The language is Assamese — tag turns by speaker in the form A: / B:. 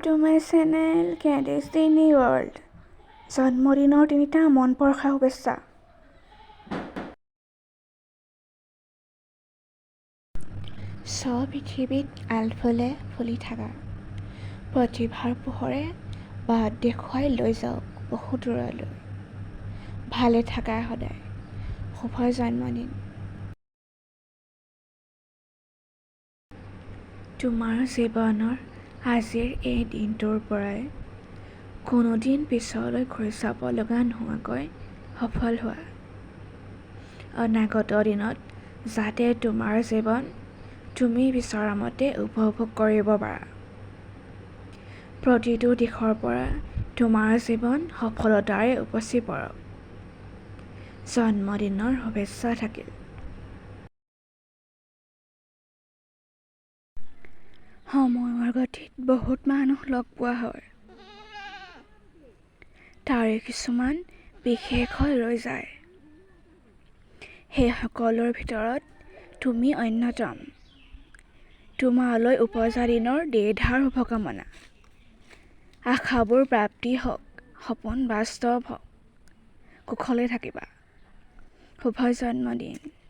A: To my channel Candy's Tiny World. জন্মদিনৰ তিনিটা মন পৰশা শুভেচ্ছা। স্ব-পৃথিৱীত আলফুলে ফুলি থাকা। প্ৰতিভাৰ পোহৰে বাট দেখুৱাই লৈ যাওক বহু দূৰলৈ। ভালে থাকা সদায়। শুভ জন্মদিন। তোমাৰ জীৱনৰ আজিৰ এই দিনটোৰ পৰাই কোনোদিন পিছলৈ ঘূৰি চাব লগা নোহোৱাকৈ সফল হোৱা। অনাগত দিনত যাতে তোমাৰ জীৱন তুমি বিচৰা মতে উপভোগ কৰিব পাৰা। প্ৰতিটো দিশৰ পৰা তোমাৰ জীৱন সফলতাৰে উপচি পৰক। জন্মদিনৰ শুভেচ্ছা থাকিল। সময়ৰ গতিত বহুত মানুহ লগ পোৱা হয়। তাৰে কিছুমান বিশেষ হৈ ৰৈ যায়। সেইসকলৰ ভিতৰত তুমি অন্যতম। তোমালৈ ওপজা দিনৰ দেধাৰ শুভকামনা। আশাবোৰ প্ৰাপ্তি হওক, সপোন বাস্তৱ হওক। কুশলে থাকিবা। শুভ জন্মদিন।